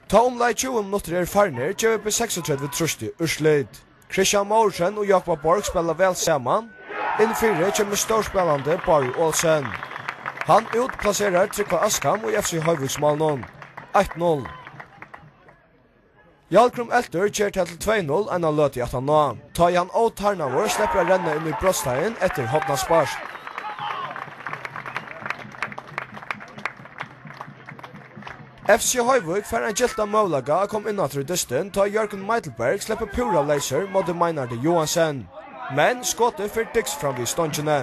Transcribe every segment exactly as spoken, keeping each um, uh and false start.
Tá umleið tjúgu minuttir eru farnir, gevur B seksogtretivu trýstið úrslit. Christian Mouritzen og Jákup Borg spæla væl saman. Inn fyri kemur stórspælandi Bárður Olsen. Hann útplaserar Trygva Askham í F C Hoyvíksmálinum. Eitt null. Hjalgrím Eltur ger tað til tvey null eina løtu aftaná, tá ið hann ótarnaður sleppur at renna inn í brotsteigin eftir hornaspark. F C Hoyvík fær ein gyltan møguleika at koma inn aftur í dystin, tá Jørgen Meitelberg sleppur púra leysur móti Meinhardi Johansen. Men skotið fer dygst fram við stongini.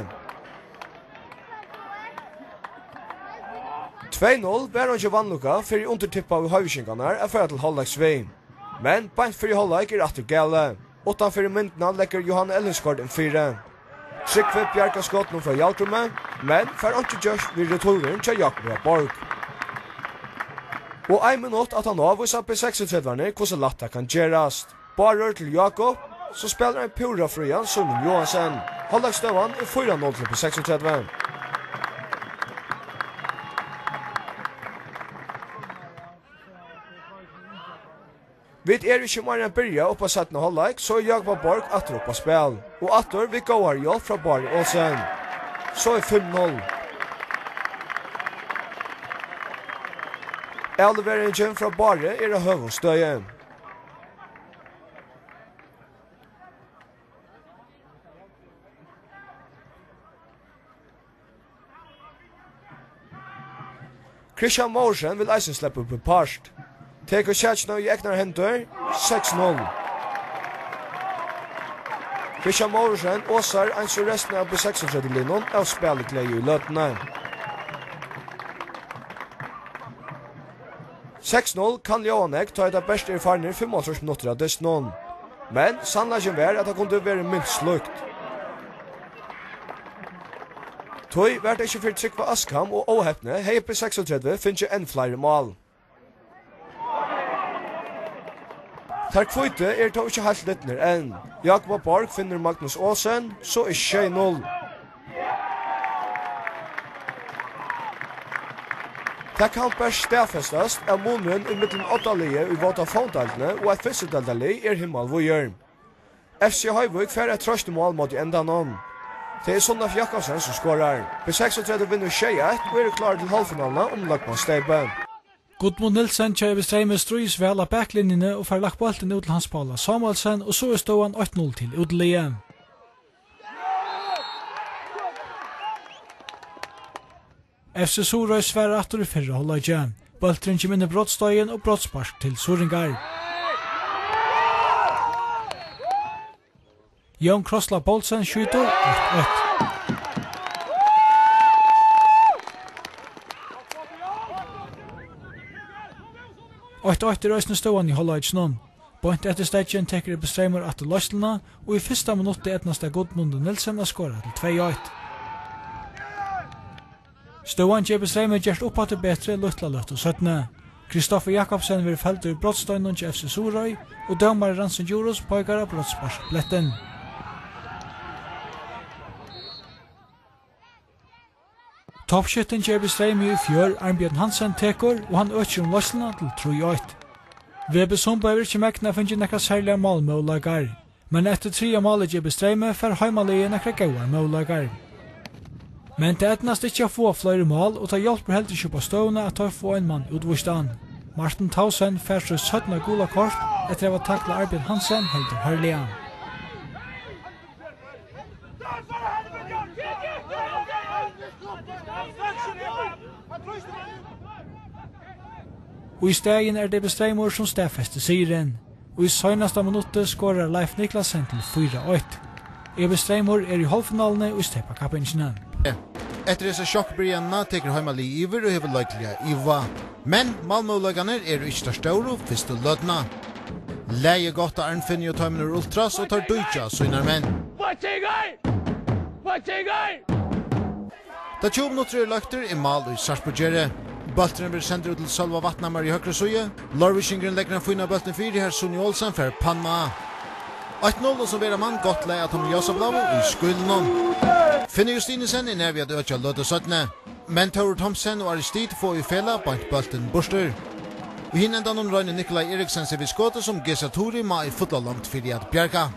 Tvey null var eingin vanlukka fyri undirtippaðu hoyvíkingarnar at fara til hálvleiks við. Men beint fyri hálvleik er aftur galið. Uttan fyri myndina leggur Johan Ellingsgaard inn fyri. Trygvi bjargar skotinum frá Hjalgrími, men fær einki gjørt við returin hjá Jákupi Borg. Og ein minutt aftaná vísa B seksogtretivarnir, hvussu lætt tað kann gerast. Bárður til Jákup, so spælir ein púra frían Símun Johansen. Hálvleiksstøðan er fýra null til B seksogtretivu. Vit eru ikki meira enn byrjað upp á seinna hálvleik, so er Jákup Borg aftur upp á spæl. Og aftur við góðari hjálp frá Bárði Olsen. So er fimm null. Avleveringin frá Bárði er á høgum støði. Christian Mouritzen vil eisini sleppa upp í part. Tekur sakina í egnar hendur, seks null. Christian Mouritzen osar eins og restina av B seksogtretivu-liðnum av spælgleði í løtuni. Seks null kann ljóða nógv, tá ið tað bert eru farnir fimmoghálvtrýss minuttir av dystinum. Men sannleikin var, at tað kundi verið minst slíkt. Tí var tað ikki fyri Trygva Askham og óhepni, hevði B seksogtretivu fingið enn fleiri mál. Teir hvítu eru tó ikki heilt lidnir enn. Jákup Borg finnur Magnus Olsen, so er sjey null. Tað kann bert staðfestast, at munurin ímillum oddaliðið í Vodafone-deildini og eitt fyrstudeildarlið er himmalvíður. F C Hoyvík fær eitt troystimál móti endanum. Tað er Sundolf Jakobsen, sum skorar. B seksogtretivu vinnur sjey eitt og eru klárir til hálvfinaluna um løgmannssteypið. Gudmund Nielsen hjá Evi Streymi stríðist væl á baklinjuni og fær lagt bóltin út til Hans Paula Samuelsen, og so er støðan eitt null til útiliðið. F C Suðuroy svarar aftur í fyrra hálvleiki. Bólturin kemur inn í brotsteigin og brotsspark til suðuroyingar. Jón Krosla Poulsen skjýtur eitt eitt. Eitt eitt er eisini støðan í hálvleikinum. Beint eftir steðgin tekur Ebbi Streymur aftur leiðsluna, og í fyrsta minutti eydnast tað Gudmundi Nielsen at skora til tvey eitt. Støðan hjá Ebbi Streymi gerst uppaftur betri lítla løtu seinni. Kristoffer Jakobsen verður feldur í brotsteiginum hjá F C Suðuroy, og dómari Ransin Djurhuus peikar á brotssparksblettin. Toppskyttin hjá Ebbi Streymi í fjør, Arnbjørn Hansen, tekur, og hann økir um leiðsluna til trý eitt. Vebbe Sundbo hevur ikki megnað at fingið nakrar serligar málmøguleikar. Men eftir triðja málið hjá Ebbi Streymi fær heimaliðið nakrar góðar møguleikar. Men tað eydnast ikki at fáa fleiri mál, og tað hjálpir heldur ikki upp á støðuna, at teir fáa ein mann útvístan. Martin Tausen fær sítt seinna gula kort eftir at hava taklað Arnbjørn Hansen heldur harðliga. Og í staðin er tað Ebbi Streymur, sum staðfestir sigurin. Og í seinasta minutti skorar Leif Niklasen til fýra eitt. Ebbi Streymur er í hálvfinaluni í steypakappingini. Eftir hesa sjokkbyrjanina tekur heimaliðið yvir og hevur leikliga yvirvág. Men málmøguleikarnir eru ikki teir stóru fyrstu løtuna. Lagið er gott á Arnfinni og teimum úr Ultras, og teir dýkja sínar menn. Tá tjúgu minuttir eru løgdir, er mál í Sarpugerði. Bólturin verður sendur út til Sølva Vatnhamar í høgru síðu. Leirvíkingurin leggur ein fínan bóltin fyri, har Sunni Olsen fær panna á. Eitt null, og sum vera man gott lag av teimum ljósabláu í skýlunum. Finnur Justinussen er nær við at økja løtu seinni, men Tórður Thomsen og Aristide fáa í felag beint bóltin burtur. Í hin endanum roynir Nikolaj Eriksen seg við skotið, sum Geza Turi má í fulla longd fyri at bjarga.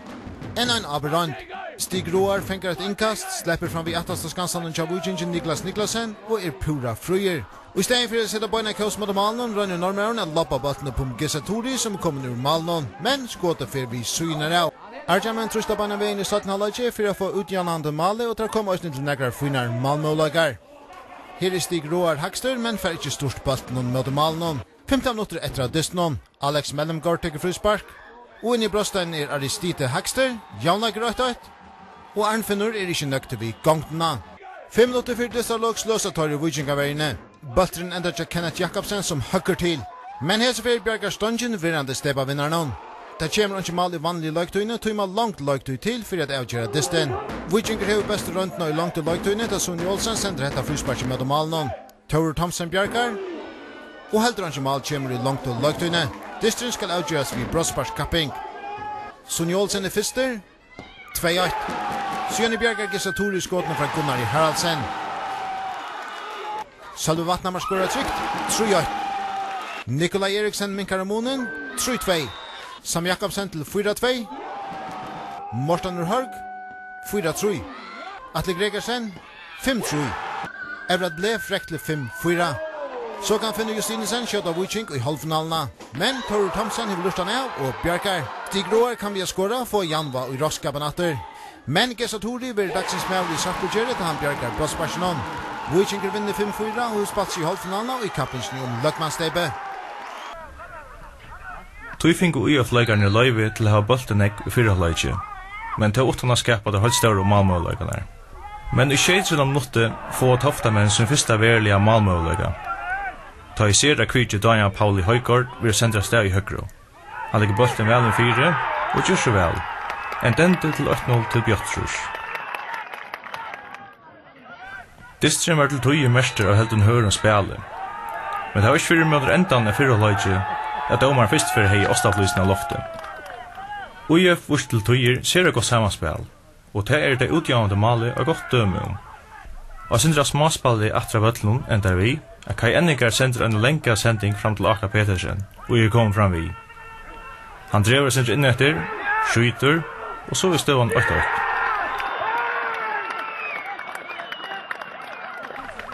Enn ein ábyrg roynd. Stig Roar fangar eitt innkast, sleppur fram við aftasta skansanum hjá Víkingi, Niklas Niklasen, og er púra fríur. Og í staðin fyri at seta beinan kós móti málinum, roynir norðmaðurin at lobba bóltin upp um Geza Turi, sum er komin úr málinum, men skotið fer við síðurnar av. Argjamenn trýsta beinan vegin í seinna hálvleiki fyri at fáa útjavnandi málið, og teir koma eisini til nakrar fínar málmøguleikar. Her er Stig Roar hægstur, men fær ikki stýrt bóltinum móti málinum. Fimtan minuttir eftir av dystinum. Alex Mellemgaard tekur fríspark. Og inn í brotsteinin er Aristide hægstur. Javnleikur eitt eitt. Og Arnfinnur er ikki nøgdur við gongdina. Fimm minuttir fyri dystarlok sløsa teir í Víkingaverjuni. Bólturin endar hjá Kenneth Jakobsen, sum høggur til. Men hesa ferð bjargar stongin verandi stepavinnaranum. Tað kemur einki mál í vanligu leiktíðini, tí má long leiktíð til fyri at avgera dystin. Víkingur hevur bestu royndina í longdu leiktíðini, tá Suni Olsen sendir hetta frísparkið móti málinum. Tórður Thomsen bjargar, og heldur einki mál kemur í longdu leiktíðini. Dysturin skal avgerast við brotssparkskapping. Suni Olsen er fyrstur. Tvey eitt. Síðani bjargar Geza Turi skotini frá Gunnari Haraldsen. Sølvi Vatnhamar skorar trygt. Trý eitt. Nikolaj Eriksen minkar um munin. Trý tvey. Sam Jakobsen til fýra tvey. Morten úr Hørg. Fýra trý. Atli Gregersen. Fimm trý. Evrat Ble frekt til fimm fýra. So kann Finnur Justinussen skjóta Víking í hálvfinaluna. Men Tórður Thomsen hevur lurtað hann av og bjargar. Stig Roar kann við at skora fáa Janva í rokskapan aftur. Men Geza Turi verður dagsins maður í Sarpugerði, tá hann bjargar brotssparkinum. Víkingur vinnur fimm fýra og hevur spælt seg í hálvfinaluna í kappingini um løgmanssteypið. Tí fingu Í F-leikararnir loyvi til at hava bóltin nógv í fyrra hálvleiki, men tó uttan at skapa teir heilt stóru málmøguleikarnar. Men í sjeyogtretivu minutti fáa Toftamenn sín fyrsta veruliga málmøguleika, tá ið sera kvikir Daniel Pauli Højgaard verður sendur avstað í høgru. Hann leggur bóltin væl inn fyri og ger so væl. Ein dentur til eitt null til Bjørtrus. Dysturin var til tíðir merktur av heldur hørðum spæli, men tað var ikki fyrr enn móti endan av fyrra hálvleiki, at dómarin fyrstu ferð hevði ostaflísina á lofti. Í F vísti til tíðir sera gott samanspæl, og tað er tað útjavnandi málið eitt gott dømi um. Eitt sindur av smáspæli aftur á vøllinum endar við, at Kai Ennigar sendir eina langa sending fram til Áka Petersen, ið er komin fram við. Hann dregur eitt sindur inn eftir, skjýtur, og so er støðan eitt eitt.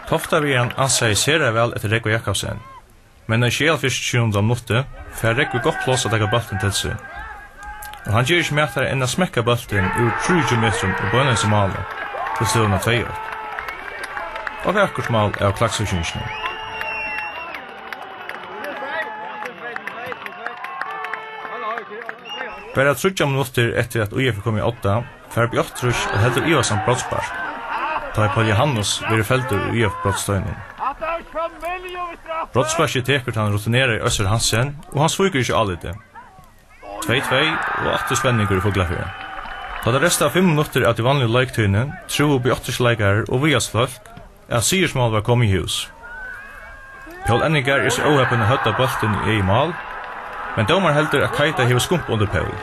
Toftavigarin ansaði sera væl eftir Rógvi Jakobsen, men í sjeyoghálvfjerðs minutti fær Rógvi gott pláss at taka bóltin til sín. Og hann ger ikki mætari enn at smekka bóltin úr trýogtjúgu metrum og beinleiðis í málið, til støðuna tvey eitt. Og vakurt mál av Klaksvíkingini. Bara tríggjar minuttir eftir at Í F er komið í odda, fær Bjørtrus eitt heldur ivasamt brotsspark, tá ið Poul Johannes verður feldur í Í F brotsteininum. Brotssparkið tekur tann rutineraði Øssur Hansen, og hann svíkur ikki álitið. Tvey tvey og aftur spenningur í Fuglafirði. Tá tað resta av fimm minuttir av tí vanligu leiktíðini, trúðu Bjørtrusleikarar og Viðarsfólk, at sigursmál var komið í hús. Poul Ennigar er so óheppin at høvda bóltin í egið mál, men dómarin heldur, at Keita hevur skump undir Poul.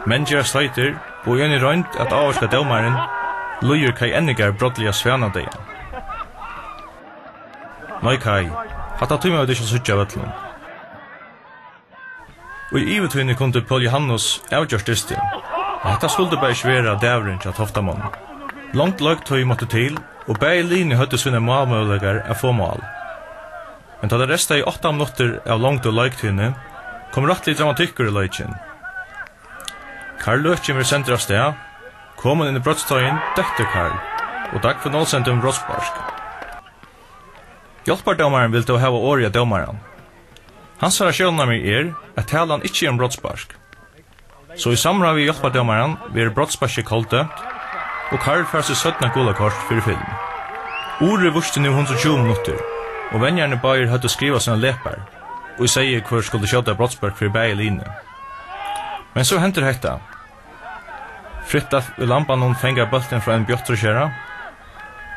Menn gerast heitir, og í eini roynd at ávirka dómaran, líður Kai Ennigar brádliga svanadeyða. Nei, Kai, hatta tíma vit ikki at síggja á vøllinum. Í yvirtíðini kundi Poul Johannes avgjørt dystin, men hetta skuldi bara ikki vera dagurin hjá Toftamonnum. Long leiktíð mátti til, og bæði liðini høvdu sínar málmøguleikar at fáa mál. Men tá tað restaði átta minuttir av longdu leiktíðini, kom rættiligur dramatikkur í leikin. Karl Løken verður sendur avstað, komin inn í brotsteigin, dettur Karl, og Dagfinn Olsen dømir brotsspark. Hjálpardómarin vil tó hava orðið av dómaran. Hansara sjónarmið er, at talan ikki er um brotsspark. So í samráð við hjálpardómaran verður brotssparkið koldømt, og Karl fær sítt seinna gula kort fyri film. Urið vísti nú hundrað og tjúgu minuttir, og venjararnir báðir høvdu skrivað sínar lepar, og segði, hvør skuldi skjóta brotsspark fyri bæði liðini. Men so hendir hetta. Fritjof í Lambanum fangar bóltin frá einum Bjørtrusara.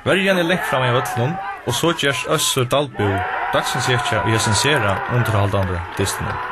Verjan er langt frammi á vøllinum, og so gerst Øssur Dalbø dagsins hetja í hesum sera undirhaldandi dystinum.